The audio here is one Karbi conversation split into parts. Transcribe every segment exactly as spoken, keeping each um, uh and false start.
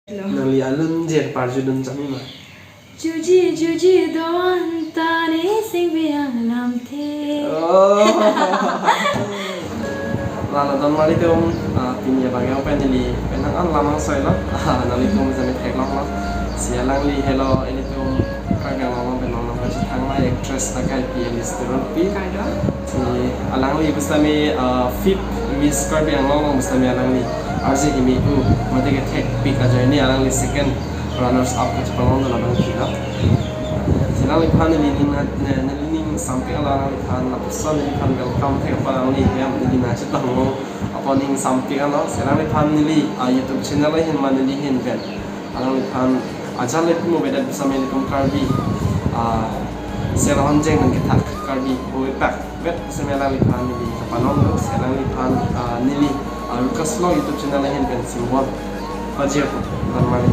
Nangli alun jer parjudun chami ma? Juji juji don tane sing biang lamthe. Oh. Lalo don mari tum, ah, pini abang yang pen neli pen nang an lamang soi lo. Ah, nangli tum jami thek long lo. Si alangli helo, ilitum Karbi Anglong pen nongnam kachethangnei actress akai P L Teronpi. Kardom. Si alangli pusitame, ah, fifth Miss Karbi Anglong pusitame alangli R J kimi pu mate ke thekpik ajoine alangli second runners up kachepalong dun abang kilo. Si alangliphan neli ning na, ne, neli ning sampik lo, alangliphan lapuson neliphan welcome thek apot alangli hem neli nangchetong long apot ning sampik lo. Si alangliphan neli, ah, YouTube channel ahin ma neli ahin pen alangliphan ajat le pimo bedet pusitame ilitum Karbi, ah, sera honjeng nangkethak Karbi oi pak vet pusitame alangliphan neli kapanong lo. Si alangliphan, ah, neli, ah, Lucas Vlog YouTube channel ahin pen simbol pajir don mari.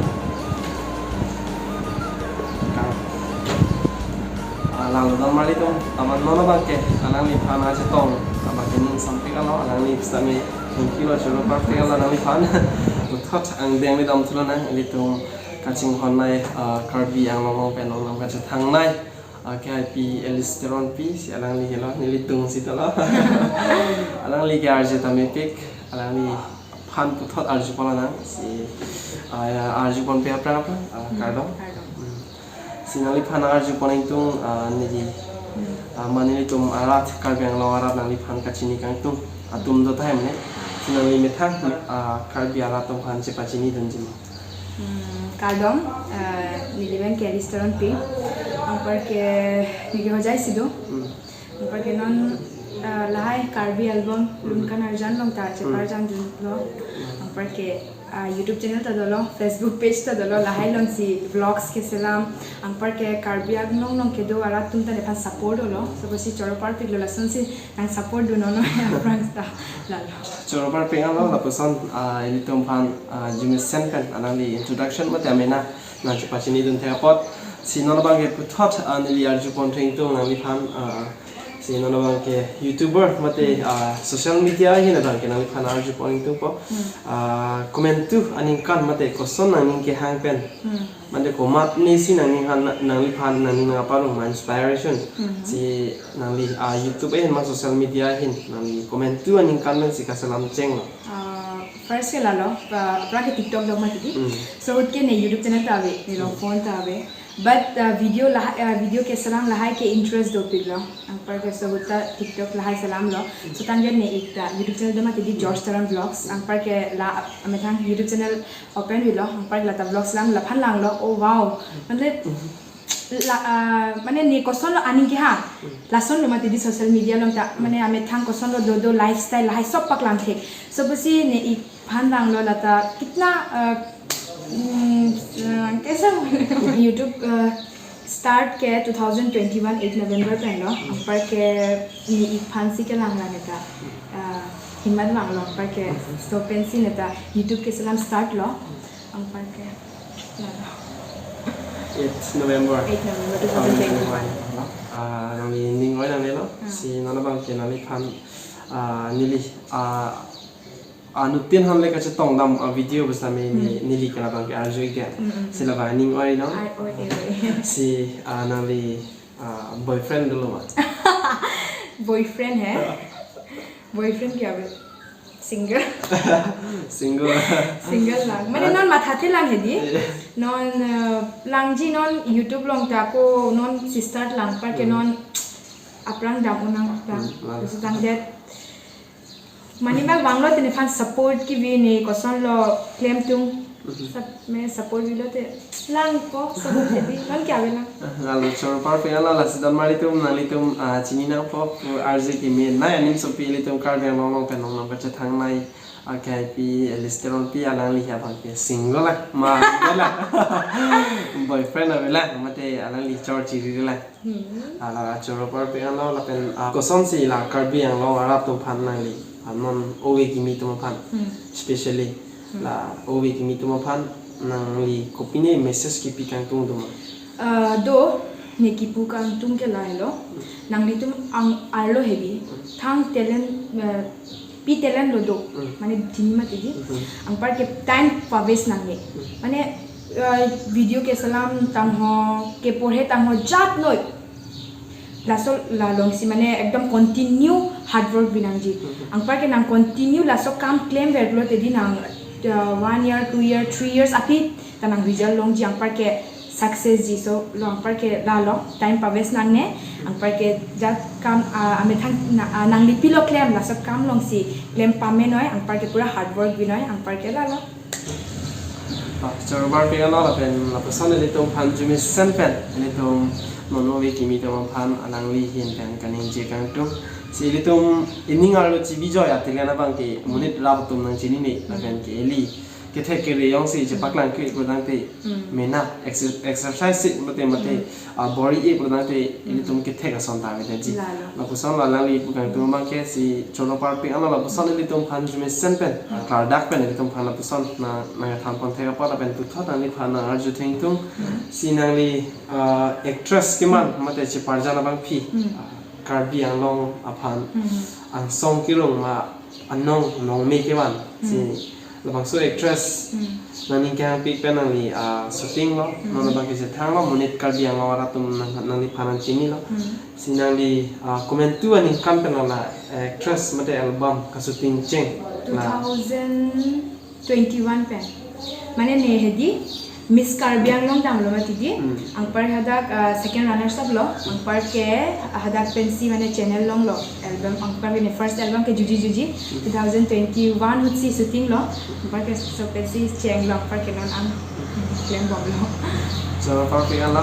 Ah, lalo don mari tum, aman non abang ke alangliphan nangchetong abang ke ning sampik lo, alangli pusitame thank you lo, choro parpik lo alangliphan. Puthot angdeng le dam thulo nang, ilitum kachinghon nei, ah, Karbi Anglong pen nongnam kachethangnei, ah, akai P L Teronpi, si alangli helo, neli tung si tolo. Alangli ke R J tame pik, alangliphan puthot arju pon nang, si, ah, ya, arju ponpe aphrang aphrang, ah, kardom. Kardom. Hmm. Si nangliphan arju pon ingtung, ah, neli, ah, ma nelitum arat, Karbi Anglong arat nangliphan kachini kangtung atum do tahai mane. Si nangli methang, ah, Karbi arat atum aphan chepachini dunji ma? Hmm, kardom, ah, neli abang ke Alice Teronpi. Anparke neli Hojai si do. Hmm. Anparke non, ah, lahai Karbi album Lunkan Arjan along ta cheparjan dunlo. Anparke, ah, YouTube channel ta dolo, Facebook page ta dolo, lahai alongsi vlogs keselam. Anparke Karbi Anglong along kedo arat atum ta nephan support dolo. So pusi choro parpik lo, lasonsi nang support dun non aphrang ta lalo. Choro parpik lo, lapuson, ah, ilitum aphan, ah, jumesen pen alangli introduction mate amena nangchepachini dun thek apot. Si non abang ke puthot, ah, neli arju pon thek ingtung nangliphan, ah, si non abang ke YouTuber mate, ah, social media ahin abang ke nangliphan arju pon ingtungpo. Hmm. Ah, komantu aningkan mate koson nangning kehang pen. Hmm. Mate komatne si nangning han, nangliphan nangning nangparong ma inspiration. Hmm. Si nangli, ah, YouTube ahin ma social media ahin nangli komantu aningkan pen si kaselam chenglo? Ah, first ke lalo, ah, aphrang ke TikTok doma titi. Hmm. So ahut ke ne YouTube channel ta ave, ne long phone ta ave. But, ah, video lah, ah, video keselam lahai ke interest dopik lo. Anparke so ahut ta TikTok lahai selamlo. So tangdet ne ik ta YouTube channel doma titi, George Teron Vlogs. Anparke la amethang YouTube channel open avelo. Anparke lata vlogs selam, laphan langlo. Oh wow. Mane la, ah, mane ne kosonlo aning kehang. Lasonlo mati di social media along ta, mane amethang kosonlo dodo, lifestyle lahai sob paklang thek. So pusi ne ik aphan langlo lata kitna, ah, mm, ah, kaisa YouTube, ah, start ke two thousand twenty-one eight November pen lo. Anparke ne ik aphan si kelang la neta, ah, himmat langlo, anparke so pensi neta YouTube keselam start lo. Anparke Eight November. Eight November two thousand twenty-one. Ah, nangli ning oi nangnelo. Ah. Si non abang ke nangliphan, ah, neli, ah, anuttin han le kachetong dam, ah, video pusitame ne, hmm, neli ke labang ke arju ik ke. Hmm, hmm, hmm. Si labang ning oi non. Ai, oi, oi, oi. Si, ah, nangli, ah, boyfriend dolo ma? Boyfriend hai? Boyfriend kya hai? Single. Single. Single lang. Mane non mathathe lang hedi. Iya. Non, eh, langji non YouTube along ta ako non sister lang anparke, hmm, non aphrang dam unang lang. Hmm, lang. Laso tangdet. Mane ma vanglo te nephan support kebi ne kosonlo klemtung. Mhm. Sap-, me support bilo te langpo, support kebi. Non kya avelang? Lalo choro parpik lo, lasi don mari tum, nanglitum, ah, chini nangpo, pu R J kimi, nai anim sopi ilitum Karbi Anglong along pen nongnam kachethangnei, ah, akai P L Teronpi, alangli ya abang ke single lang, ma avelang. Boyfriend avelang, mate alangli chor chiri lang. Hmm. Ah, la choro parpik lo lapen, ah, kosonsi la Karbi Anglong arat atum aphan nangli, ah, non ove kimi atum aphan, hmm, specially, hmm, la ove kimi atum aphan nangli kopine message kipi kangtung doma? Ah, do, ne kipu kangtung ke lahelo. Nanglitum ang arlo hedi. Thang talent, eh, Pi talent lo do. Hmm. Mane chini mati di. Hmm. Anparke time paves nangne. Hmm. Mane, eh, video keselam tangho, keporhe tangho jat noi. Laso la alongsi mane ekdom continue hard work bi nangji. Hmm. Anparke nang continue laso kam klemver pulote di nang, eh, one year, two year, three years aphi ta nang result longji anparke success ji. So lo anparke la lo time paves nangne, anparke jat kam, ah, amethang na, ah, nangli pilo klem laso kam alongsi klem pame noi, anparke pura hard work bi noi, anparke la lo. Ah, choro parpik-anlo lapen lapuson ilitum aphan arjumesen pen ilitum non ove kimi atum aphan alangli ahin pen kaningje kangtung. Si ilitum ining arlo chibijoi atilan abangke monit rap atum nangchinine lapen ke eli kethek kere jongsi chepaklang ke pulo tangte Hmm. mena exer-, exercise si pulote mate Hmm. ah, bor-i pulo tangte ilitum kethek ason ta avedet ji. Lalo. Lapuson lo alangli pu kangtung abangke si choro parpik-anlo lapuson ilitum aphan arjumesen pen, ah, klardak pen ilitum aphan lapuson na, nangthan pon thek apot lapen puthot nangliphan nang arju thengtung. Hmm. Si nangli, ah, actress keman mate cheparjan abangpi, Hmm. ah, Karbi Anglong aphan Hmm. angsong kirung ma anong nongme kevan si Hmm. labangso actress Hmm. nangning kehangpik pen nangli, ah, shooting lo, Hmm. non abangke chethanglo, monit Karbi Anglong arat atum nang, nangliphan nangchinilo. Hmm. Si nangli, ah, komantu aningkan pen la actress mate album kashooting cheng la? Two thousand twenty-one pen. Mane ne hedi Miss Karbi Anglong damlo mati di. Hmm. Anpar hadak, ah, second runners up lo. Anparke hadak pensi mane channel longlo. Album anparke ne first album ke Juji Juji. Hmm. Two thousand twenty-one ahutsi shooting lo. Anparke laso pensi chenglo, anparke non an klembomlo. Choro parpik-anlo.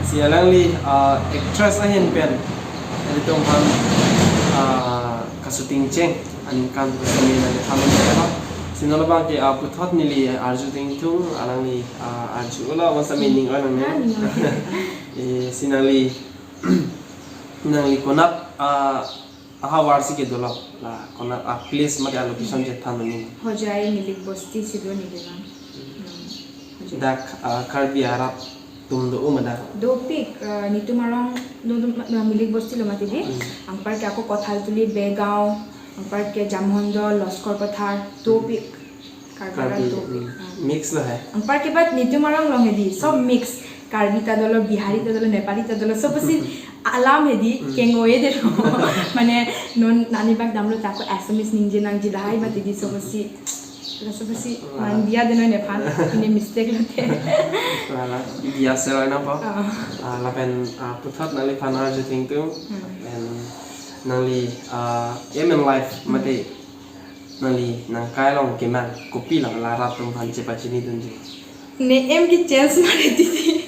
Si alangli, ah, actress ahin pen ilitum aphan, ah, kashooting cheng aningkan pusitame nangthan pon thek apot. Si non abangke, ah, puthot neli arju thengtung, alangli, ah, arju-olo, bonsitame ning oi nangne. Ah, ning oi. Eh, si nangli, nangli konat, ah, ahavar si kedolo, la konat a-place mate a-location chethan nangji. Hojai Milik Bosti si do neli lang. Hmm, Hojai. Dak, ah, Karbi arat atum do-o ma dak? Dopik, ah, netum arong do, do, ah, Milik Bosti lo mati di. Hmm. Anparke ako Kothaltuli, Begaon, anparke Jamhondol, Loskor Pathar, dopik. Karbi Karbi, arat dopik. Hmm. Hmm. Mix lo hai. Anparke but netum arong along hedi, sob Hmm. mix. Karbi ta dolo, Bihari ta dolo, Nepali ta dolo. So pusi alam hedi, Hmm. keng-o-e detlo. Mane non nani bak damlo ta ako Assamese ningje nangji lahai mati di, so pusi. Laso pusi Hmm. man diya de noi nephan, pine mistake lote. Wala, diya seroi nangpo. Ah. Ah, lapen, ah, puthot nangliphan arju thengtung. Hmm. Lapen nangli, ah, aim in life Hmm. mate nangli nangkai along kemang kopilo, la rat atum aphan chepachinidunji? Ne aim ke change mare titi.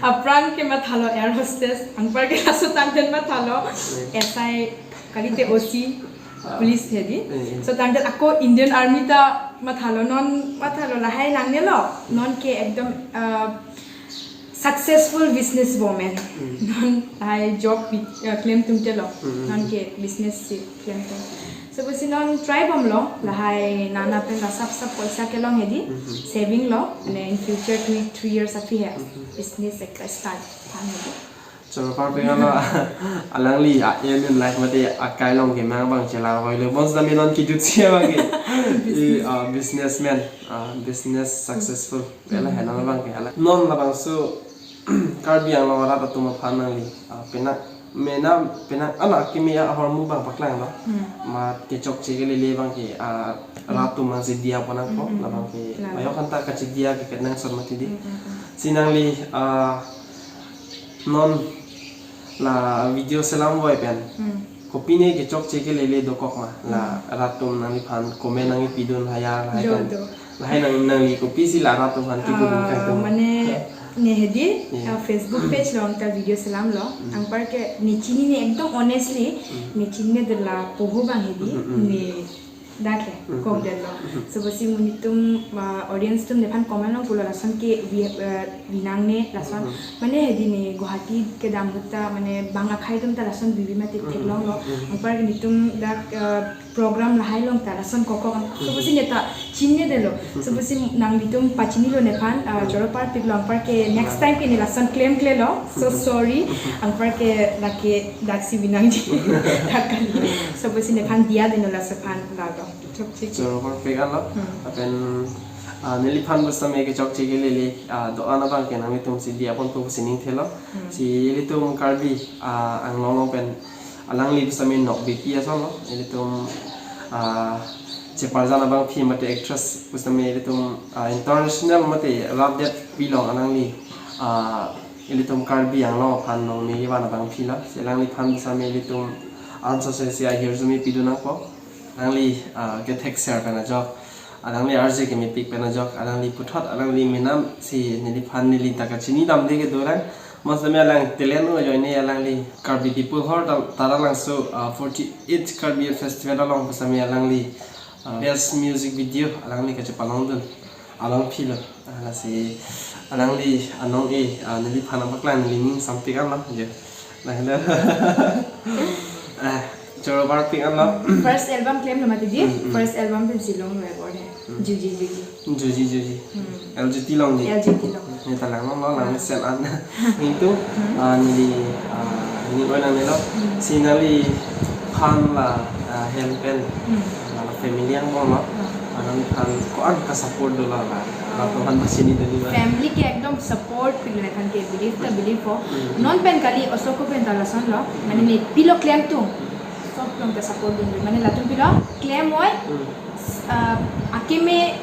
Aphrang ke mathalo air hostess, anparke laso tangten mathalo Hmm. S I, kalite O C, Ah. police hedi. Hmm. So tangten ako Indian Army ta mathalo, non mathalo lahai nangnelo, non ke ekdom, ah, successful business woman. Hmm. Non lahai job bi, eh, klemtungte lo. Hmm. Non ke business si klemtung. So pusi non try bomlo, lahai nana pen la sap sap poisa kelong hedi, Hmm. saving lo, and in future two, three years aphi he, Hmm. business ekta start than hedi. Choro parpik-anlo, alangli a aim in life mate akai along kemang abang chelang voilo. Bonsitame non kejutsi abangke. Business. I, ah, businessman, ah, business successful. Hala Hmm. hai non abangke hala. Non labangso Karbi Anglong arat atum aphan nangli, ah, penang, mena, penang, anak kimi ahormu abang paklanglo. Hmm. Mat kechokche kelele abangke, ah, Hmm. rat atum abangsi diya pon nangpo, Hmm, hmm, labangke. Hmm. Ayo kanta kachidiya ke kenangsot mati di. Hmm, hmm, hmm. Si nangli, ah, non la video selam voi pen. Hmm. Kopine kechokche kelele dokok ma, la Hmm. rat atum nangliphan comment nangkepidun haya, lahai Do, kan. do. Lahai nang, nangli kopisi la rat atum aphan kepudun Ah, kangtung? Mane ne hedi, Yeah. ah, Facebook page along ta video selamlo. Hmm. Anparke ne chinine ekdom honestly, Hmm. ne chinine de lapu abang hedi, Hmm, hmm, hmm. ne Dak he, kok detlo. So pusi monit atum, ah, audience atum nephan comment along pulo lason ke vi-, eh, vinang ne lason. Mane hedi ne Guwahati kedam ahut ta mane bang akhei atum ta lason vivi mati theklonglo. Anparke netum dak, eh, program lahai along ta lason kokok. So pusi neta chinine detlo. So pusi nanglitum pachinilo nephan, ah, choro parpiklo anparke next time ke ne lason klemklelo. So sorry. Anparke lake daksi vinangji. Dak kali. So pusi nephan diya detlo laso aphan lalo. Chokche. Choro parpik anlo. Lapen, ah, neliphan pusitame kechokche kelele, ah, do-an abang ke nanglitum si diya ponpo pusi ning thelo. Si ilitum Karbi, ah, Anglong along pen alangli pusitame nokbepi asonlo. Ilitum, ah, cheparjan abangpi mate actress pusitame ilitum, ah, international mate rapdet pilong alangli, ah, ilitum Karbi Anglong aphan nongme kevan abangpilo. Si alangliphan pusitame ilitum anso sesi ahirjume pidun nangpo. Alangli, ah, kethekser pen ajok, alangli arje kemepik pen ajok, alangli puthot, alangli menam si neliphan neli ta kachini damde kedo lang. Mositame alang talent o ajoine alangli Karbi People Hall Tar-, Taralangso, ah, forty-eighth Karbi Festival along pusitame alangli, ah, best music video alangli kachepalongdun abangpilo. Ah, lasi alangli anong e, ah, neliphan nangpaklang neli ning sampik anlo, je. Nah, nah. Ah, choro parpik anlo. First album klemlo mati di? First album pensi longlo abor he. Juji, juji. Juji, juji. L G T longji. L G T long. Ne ta langlonglo, lang sen an. Ningtu, ah, neli, ah, ning oi nangnelo. Si nangliphan la, ah, hem pen, la family angbong lo. Nangliphan ko-an kasupport dolo la, la tohan pachini dolo ba. Family ke ekdom support pilo, nephan ke believe ta believe po. Non pen kali, osoko pen ta lasonlo. Mane ne pilo klemtum. Sob along ta support dun. Mane latum pilo klem oi. Ah, akeme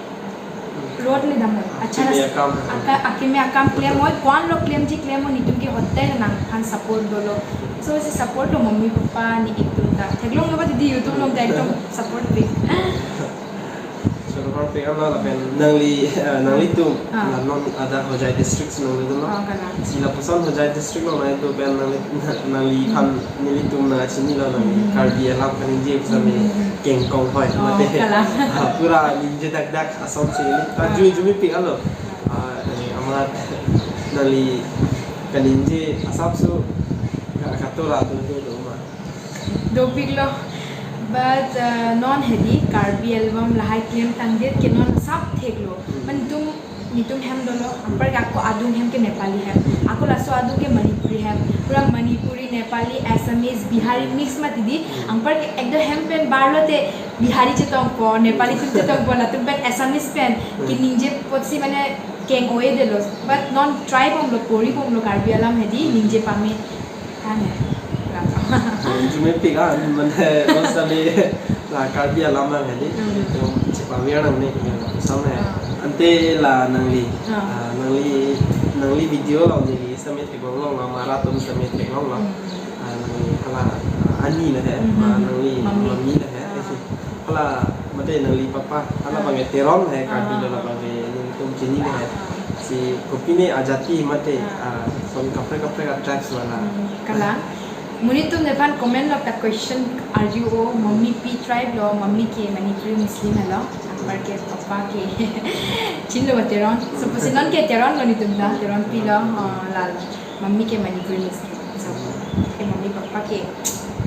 road le dam oi. Acha, akeme akam. Aka-, akeme akam klem oi, ko-an lo klemji klem oi, netum ke hotel nangphan support dolo. So si support lo mummy papa ne itum ta. Theklonglo ba didi YouTube along ta ekdom support pe. Choro parpik anlo lapen nangli, eh, nanglitum, la non ada Hojai district si nangli dun lo. Oh, kalang. Si lapuson Hojai district along nangtum pen nangli, nangliphan nelitum nangchinilo, nangli Karbi alam kaningje pusitame kengkong hoi. Oh, mate. Kalang. Ah, pura ningje dak dak asonsi neli. Ah, jume jume pik anlo. Ah, eh, amat nangli kaningje asapso ka-, katora do do do ma. Dopiklo. But, uh, non hedi Karbi album lahai klem tangdet ke non asap theklo. Mane netum, netum hem dolo, anparke ako adung hem ke Nepali hem. Ako laso adung ke Manipuri hem. Pura Manipuri, Nepali, Assamese, Bihari mix mati di. Anparke ekdom hem pen barlote Bihari chetongpo, Nepali atum chetongpo, latum pen Assamese pen. Keningje apotsi mane keng oi detlo. But non try bomlo, pori bomlo Karbi alam hedi, ningje pame. Kane. Jume pik an, mane, mositame la Karbi alam nang hedi. Hmm. Itum chepame nangne, ya, sama ya. Ah. Ante la nangli, ah, nangli, nangli video along neli sitame theklonglo, la Mara atum sitame theklonglo. Hmm. Ah, nangli hala, ah, ani la he, hmm, ma nangli mummy, mummy la he. Ah. Hala mate nangli papa, hala abang ke Teron he, Karbi lo, labang ke nelitum chini he. Si kopine ajati mate, ah, son kaprek kaprek a-tribes wala. Hmm, kalang. Monit atum nephan comment along ta question arju o, mummy pi tribe lo, mummy ke Manipuri Muslim helo, anparke papa ke chinilo Teron. So pusi non ke Teron lo netum ta, Teronpi lo, oh, lalo. Mummy ke Manipuri Muslim. So, ke mummy papa ke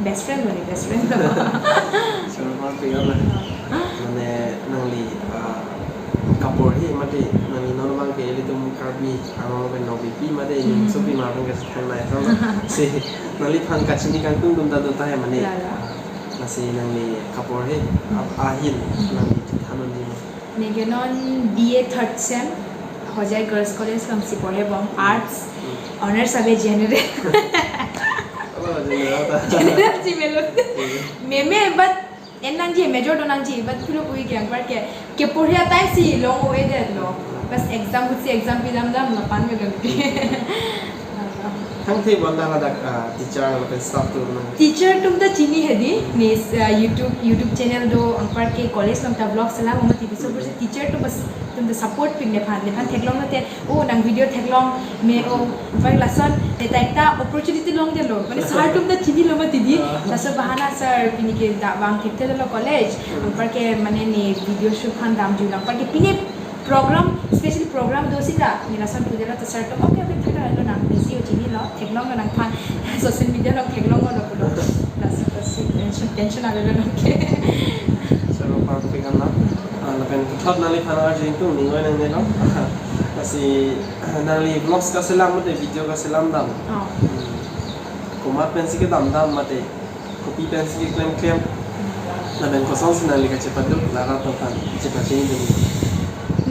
best friend lo ne, best friend lo. So, mummy ke apa? Mane nangli, ah, kaporhe mate nangli non abang ke ilitum Karbi Anglong pen nokbepi mate, hmm, sopi ma pen kachethang nai sama. Si nangliphan kachini kangtung atum ta do tahai mane. Ya, ya. Ah, lasi nangli kaporhe, ap-, ahin, hmm, nangli than-un-e ma. Neke non B A third sem, Hojai Girls College alongsi porhe bom, arts, hmm, honors abe general. Oh, general ta. General si melo. Hmm. Meme, but en nangji, major do nangji, but pulo pui ke anparke, keporhe a-time si long oi detlo. Bas exam ahut si exam pidam dam, lapen melo. Thangthe bonta ladak, ah, teacher lapen staff atum nang. Teacher atum ta chini hedi, ne, ah, YouTube, YouTube channel do, anparke college along ta vlog selam, mama T V so, hmm, teacher atum bas, atum ta support pik nephan, nephan theklonglote, oh, nang video theklong, me, oh, anparke lason, ne ta ekta opportunity longdetlo, mane sir atum ta chinilo mati di, ah, laso bahana sir, pini ke da vangthipthedetlo college, hmm, anparke mane ne video shoot aphan damjunang, anparke pini program, special program do sita, ne lason pudetlo ta sir atum, okay, okay, thakthak lo nang busy o chinilo, theklonglo nangphan, social media along theklonglo pulo. Laso ta si tension, tension avelo nang ke. Sir, apar pik an na. Ah, lapen puthot nangliphan arju ingtung ning oi nangnelo. Lasi, nangli vlogs kaselam mate video kaselam dam. Oh. Komat pensi kedam dam mate. Kopi pensi keklem klem. Lapen kosonsi nangli kachepadu, la rat aphan chepachini dun.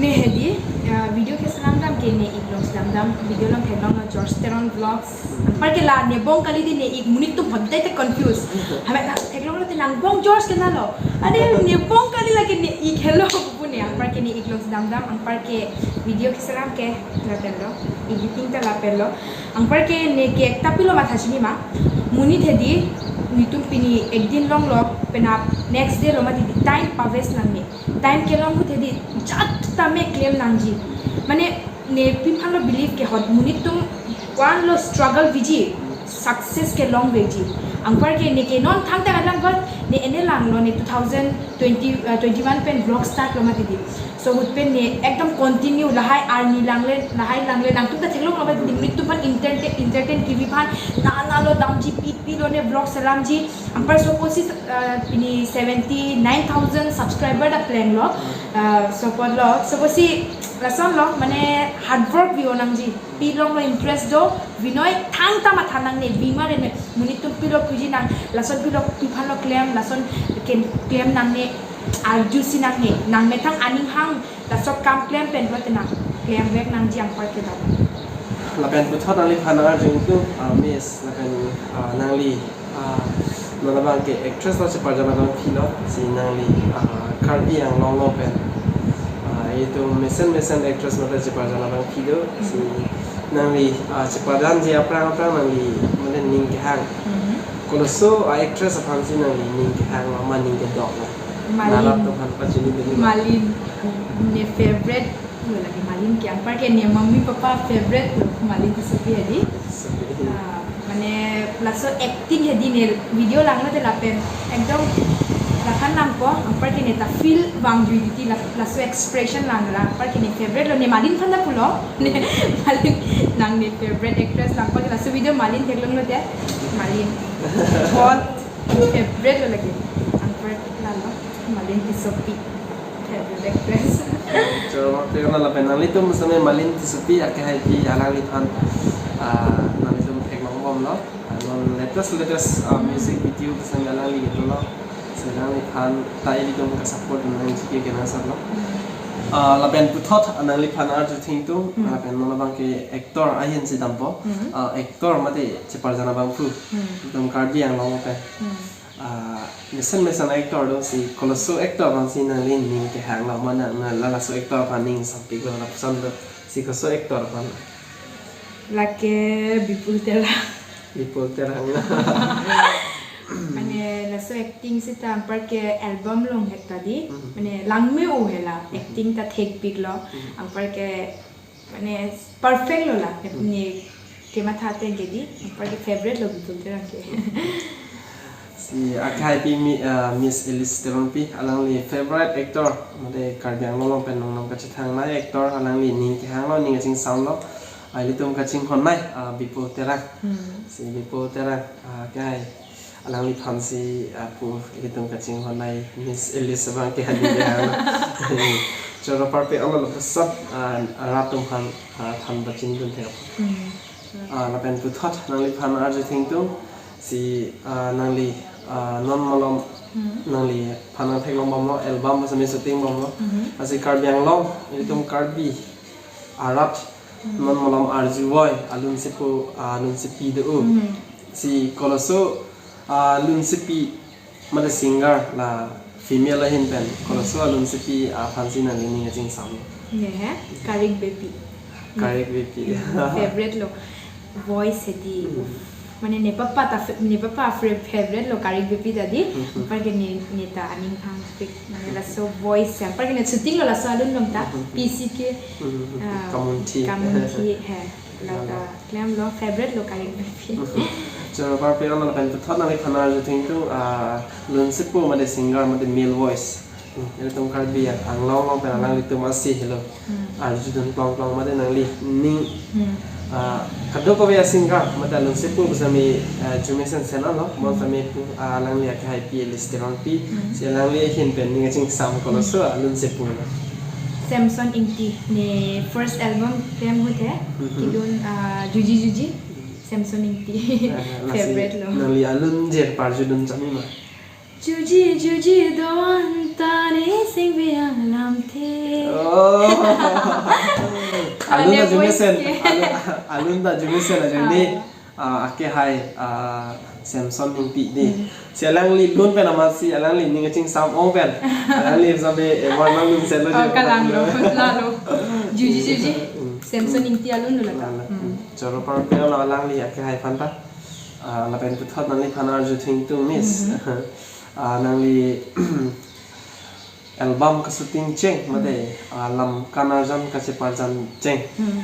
Ne hedi, ah, video keselam dam ke ne ik vlogs dam dam, video along theklonglo George Teron Vlogs. Anparke la ne bong kali di ne ik, monit atum hodai te confuse. Hame ta theklonglote nang bong George ke nalo. Ane ne bong kali lake ne ik helo pu ne, anparke ne ik vlogs dam dam, anparke video keselam ke lapenlo, editing ta lapenlo. Anparke ne ke ekta pilo matha chini ma. Monit hedi, netum pini ekdin longlo, penap next day lo mati di, time paves nangne. Time kelong ahut hedi, jat tame klem nangji. Mane, nepiphan lo believe ke hot, monit atum ko-an lo struggle viji, success kelong veji. Anparke ne ke non thangta alang bal, ne ene langlo ne two thousand twenty, uh, twenty-one pen vlog start lo mati di. So ahut pen ne ekdom continue lahai arni langle, lahai langle nangtum ta theklonglo mati di, netum aphan entertain, entertain kivi aphan, na na lo damji, pi pi lo ne vlog selamji. Anpar suppose si, uh, pini seventy nine thousand subscriber ta plenglo. Uh, support lo, suppose si lason lo, mane hard work vi-o nangji. Pi along lo interest do, vi noi thangta matha nangne, vi ma re ne, monit atum pilo puji nang, lason pilo piphan lo klem, lason ke klem nangne, arjusi nangne, nang methang aning hang, laso kam klem pen pulote nang klem vek nangji anparke dam. Lapen puthot nangliphan arju ingtung, ah, Miss, lapen, ah, nangli, ah, non abang ke actress lo cheparjan abangpi lo, si nangli, ah, Karbi Anglong lo pen, ah, itum mesen mesen actress mate cheparjan abangpi do, si nangli, ah, cheparjanji aphrang aphrang nangli mane ning kehang. Mhm. Koloso a-actress aphansi nangli ning kehang ma ning kedok lo? Malin. Ladak atum aphan pachini dun. Malin. Ne favorite lo lake Malin ke, anparke ne mummy papa favorite lo Malin Tissopi hedi. Tissopi. Ah, mane laso acting hedi ne video langlote lapen ekdom laphan langpo, anparke ne ta feel vangjui titi la, laso expression lang ra, anparke ne favorite lo, ne Malin aphan ta pulo, ne Malin nang ne favorite actress lang, anparke laso video Malin theklonglote, Malin. Bahut favorite lo lake, anparke lalo, Malin Tissopi. Favorite actress. Choro, apar pik an lapen nanglitum same Malin Tissopi akehaipi alangliphan, ah, nanglitum theklong bomlo. Ah, non latest latest, ah, music video same alangli kedo lo. Si alangliphan ta ilitum ka-support nangji ke kenangsotlo. Ah, lapen puthot nangliphan arju ingtung, hmm, lapen non abang ke actor ahin si dampo. Hmm. Ah, actor mate cheparjan abangphu. Hmm. Itum Karbi Anglong pen. Hmm. Ah, mesen mesen actor do, si koloso actor aphansi nangli ning kehang lo, mane na lalaso actor aphan ning sampik lo, lapuson do, si koso actor aphan? Lake Bipul Terang. Bipul Terang. Mane laso acting sita anparke album along heta di, mhm, mane langme-o hela, mhm, acting ta thekpik lo, mhm, anparke mane perfect lo la, hmm, ne kematha ateng ke di, anparke favorite lo Bipul Terang ke. Si akehaipi mi, ah, Miss Alice Terangpi, alangli favorite actor, mate Karbi Anglong along pen nongnam kachethangnei actor, alangli ning kehang lo, ning kachingsamlo, ah, ilitum kachinghonnei, ah, Bipul Terang. Hmm. Si Bipul Terang, ah, akehai alangliphansi, ah, pu ilitum kachinghonnei Miss Alice abang ke hadi ya. Choro apar pik an lapuson, ah, rat atum aphan, ah, than pachini dun thek. Hmm. Ah, lapen puthot nangliphan arju ingtung, si, ah, nangli, ah, non malom, hmm, nangliphan nangtheklong bomlo, album basa me shooting bomlo. Hmm. Lasi Karbi Anglong, ilitum Karbi arat, hmm, non malom arjuvoi alun sepo, ah, alun sepi do. Hmm. Si koloso, ah, alun sepi mate singer la female ahin pen koloso alun sepi aphansi nangli ning kachingsam? Ne he, Karik Beypi. Karik Beypi. Hmm, favorite lo. Voice hedi. Hmm. Mane ne papa ta fa-, ne papa fa-, favorite lo Karik Beypi ta di. Hmm. Anparke ne, ne ta aning phangpik. Mane laso voice ya. Anparke ne shooting lo laso alun long ta. Hmm. P C K. Hmm. Ah, Kamunthi. Kamunthi he. La ta. Lalo. Klemlo, favorite lo Karik Beypi. Hmm. Choro parpik lo, lapen puthot nangliphan arju thengtung, ah, lunsepo mate singer mate male voice. Hmm, ilitum Karbi Anglong along pen alanglitum asi helo. Hmm. Arjudun plong plong mate nangli ning, hmm, ah, kadokave a-singer mate lunsepo pusitame, ah, arjumesen sena lo, hmm, pusitame pu, ah, alangli akehai Pi Alice Terangpi, hmm, si alangli ahin pen ning kachingsam koloso, hmm, ah, lunsepo lo. Samson Ingti, ne first album klem ahut he, hmm, kedun, ah, Juji Juji, Samson Ingti, ah, lasi favorite lo. Nangli alun jer parjudun chami ma? Juji juji don ta ne singbi alamthe. Oh. Alun ta, ane arjumesen. Voice ke. Alun, alun ta arjumesen ajoine. Ah. Ah, akehai, ah, Samson Ingti di. Hmm. Si alangli lun pen amatsi alangli ning kachingsam ong pen. Alangli sabe, eh, warna lun selo. Oh, je kalang lo, lalo. Juji juji. Hmm. Samson Ingti alun lo lata. Lalo. Hmm. Choro parpik lo alangli akehai aphan ta. Ah, lapen puthot nangliphan arju thengtung, Miss. Mhm. Ah, nangli album ka-shooting cheng, hmm, mate, ah, lam kan arjan kacheparjan cheng. Hmm.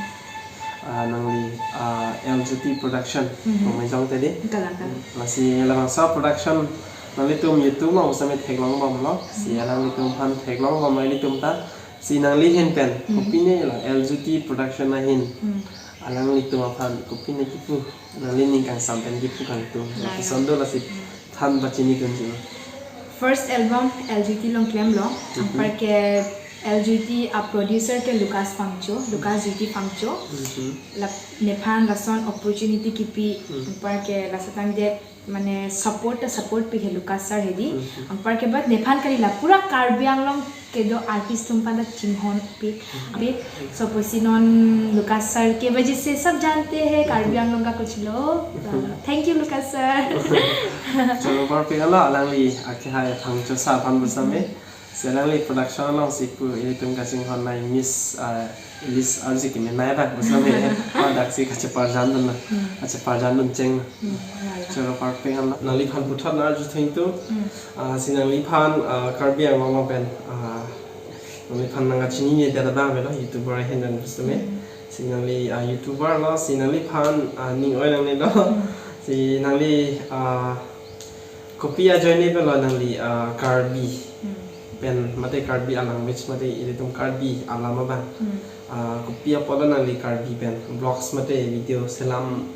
Ah, nangli, ah, L J T Production, mhm, Bongmai Jong te di. Kalang, kalang. Lasi labangso production nanglitum YouTube along pusitame theklong bomlo. Si, hmm, alanglitum aphan theklong bomlo ilitum ta. Si nangli ahin pen, hmm, kopine lo, L J T Production ahin. Hmm. Alanglitum aphan kopine kipu, nangli ning kangsam pen kipu kangtung. Lalo. Lapuson do lasi, hmm, than pachinidunji. First album L J T along klemlo, mhm, anparke L J T a-producer ke Lucas Phangcho, Lucas J T Phangcho. Mhm. Lap-, nephan lason opportunity kipi, hmm, anparke laso tangdet mane support ta support pi he Lucas sir hedi. Mhm. Anparke but nephan kali la pura Karbi Anglong kedo artist atum aphan ta chinghon pik, mhm, pik. So pusi non Lucas sir ke wajah se sab jante hai Karbi, mhm, Anglong ka kuch log. Mhm. Thank you Lucas sir. Choro parpik lo alangli akehai Phangcho sir aphan pusitame. Mhm. Si alangli production alongsi pu ilitum kachinghon nai Miss, ah, Alice arju kemenei abang pusitame. Hadak si kacheparjandun na. Hmm. Kacheparjandun cheng na. Hmm, ya, ya. Choro parpik lo. Nangliphan puthot nang arju thengtung. Hmm. Ah, si nangliphan, ah, Karbi Anglong along pen, ah, nangliphan nang kachinine det abang avelo, YouTuber ahin pen pusitame. Hmm. Si nangli, ah, YouTuber lo, si nangliphan, ah, ning oi nangne lo. Hmm. Si nangli, ah, kopi ajoine pen lo nangli, ah, Karbi, hmm, pen mate Karbi a-language mate ilitum Karbi alam abang. Hmm. Ah, kopi apot lo nangli Karbi pen vlogs mate video selam,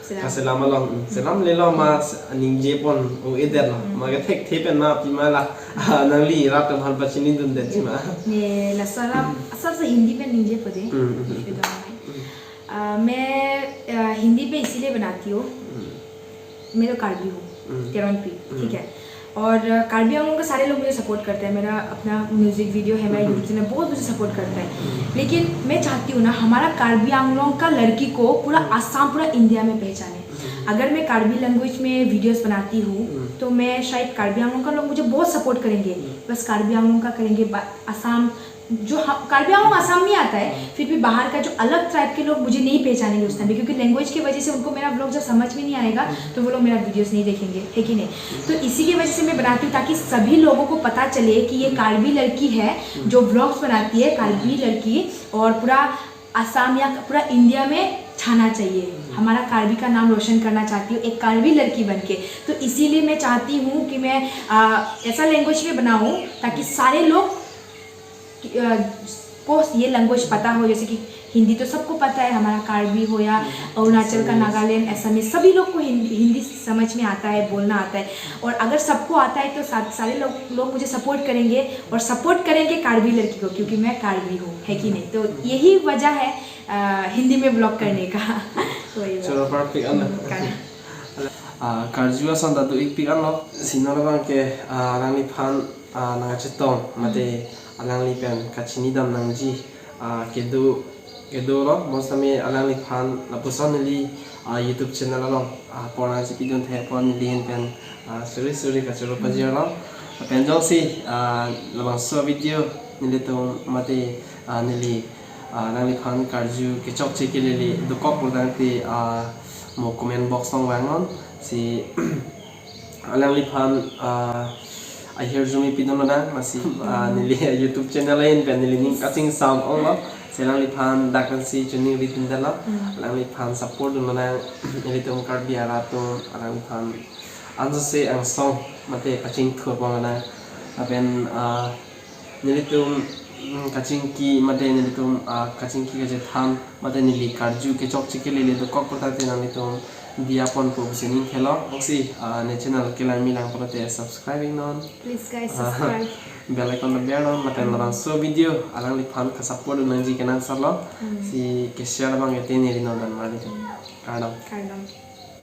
selam, kaselam along, hmm, hmm, selam lelo ma, hmm, se-, ningje pon o-edet lo. Hmm. Ma kethekthe pen ma pi ma la, ah, nangli rat atum aphan pachinidundetji ma? Ne laso alam, asap se Hindi pen ningjepo de. Hmm, hmm, hmm. If you don't mind. Hmm. आ, मैं, आ, हिंदी पे इसीलिए बनाती हूँ। हम्म। मैं तो कार्बी हूँ, हम्म। तेरोइनपी, हम्म। ठीक है? और, आ, कार्बी आंगलोंग का सारे लोग मुझे सपोर्ट करते हैं। मेरा अपना म्यूजिक वीडियो है, मेरा हम्म। यूट्यूब चैनल, बहुत मुझे सपोर्ट करता है। हम्म। लेकिन मैं चाहती हूँ ना, हमारा कार्बी आंगलोंग का लड़की को पूरा हम्म। आसाम, पूरा इंडिया में पहचाने। हम्म। अगर मैं कार्बी लैंग्वेज में वीडियोज़ बनाती हूँ, हम्म। तो मैं शायद कार्बी आंगलोंग का लोग मुझे बहुत सपोर्ट करेंगे। हम्म। बस कार्बी आंगलोंग का करेंगे, बा-, आसाम, जो ह-, कार्बी आंगलोंग आसाम में आता है, हम्म। फिर भी बाहर का जो अलग ट्राइब के लोग मुझे नहीं पहचानेंगे उस टाइम पे, क्योंकि लैंग्वेज की वजह से उनको मेरा व्लॉग जब समझ में नहीं आएगा, हम्म। तो वो लोग मेरा वीडियोज़ नहीं देखेंगे, है कि नहीं? हम्म। तो इसी की वजह से मैं बनाती हूँ, ताकि सभी लोगों को पता चले कि ये हम्म। कार्बी लड़की है, हम्म। जो व्लॉग्स बनाती है, कार्बी हम्म। लड़की, और पूरा आसाम या पूरा इंडिया में छाना चाहिए। हम्म। हमारा कार्बी का नाम रोशन करना चाहती हूँ, एक कार्बी लड़की बन के। तो इसीलिए मैं चाहती हूँ कि मैं, आ, ऐसा लैंग्वेज में बनाऊँ, ताकि सारे लोग कि, अ, को ये लैंग्वेज पता हो, जैसे कि हिंदी तो सबको पता है, हमारा कार्बी हो या हम्म। अरुणाचल का, असमीज। नागालैंड, असमीज, सभी लोग को हिंदी, हिंदी समझ में आता है, बोलना आता है। और अगर सबको आता है तो सा-, सारे लोग, लोग मुझे सपोर्ट करेंगे और सपोर्ट करेंगे कार्बी लड़की को, क्योंकि मैं कार्बी हूँ, है कि नहीं? तो हम्म। यही वजह है, अ, हिंदी में व्लॉग करने का। वही बात। Choro parpik anlo. Hmm, kan. Ah, karju ason ta do-ikpik anlo, si non abang ke, ah, alangliphan, ah, nangkachetong, mate Hmm. alangli pen kachinidam nangji, ah, kedo, kedo lo, bonsitame alangliphan lapuson neli, ah, YouTube channel along, ah, apor nangchipidun thek apot neli ahin pen, ah, suri suri kachoro Hmm. pajirlo. Lapen jongsi, ah, labangso video nelitum mate, ah, neli Ah, nangliphan karju kechokche kelele dokok pulotangte, ah, mo comment box along vangnon. Si alangliphan, ah, ahirjume pidun lonang, lasi, ah, neli YouTube channel ahin pen neli ning kachingsam onglo. Si alangliphan dak pensi choningri dundetlo. Hmm. Alangliphan support dun lonang, nelitum Karbi arat atum, alangliphan ansose angsong mate kachingthur pon lonang. Lapen, ah, nelitum, mm, kachingki mate nelitum, ah, kachingki kachethan mate neli karju kechokche kelele dokok pulotangte nanglitum diya ponpo pusi ning thelo. Oksi, ah, ne channel kelang milang pulote subscribe iknon. Please guys, Ah, subscribe. Bell icon ta bernon, mate Hmm. labangso video alangliphan kasupport dun nangji kenangsotlo. Hmm. Si keshare abang ete neli non dan mali. Hmm. Kardom. Kardom.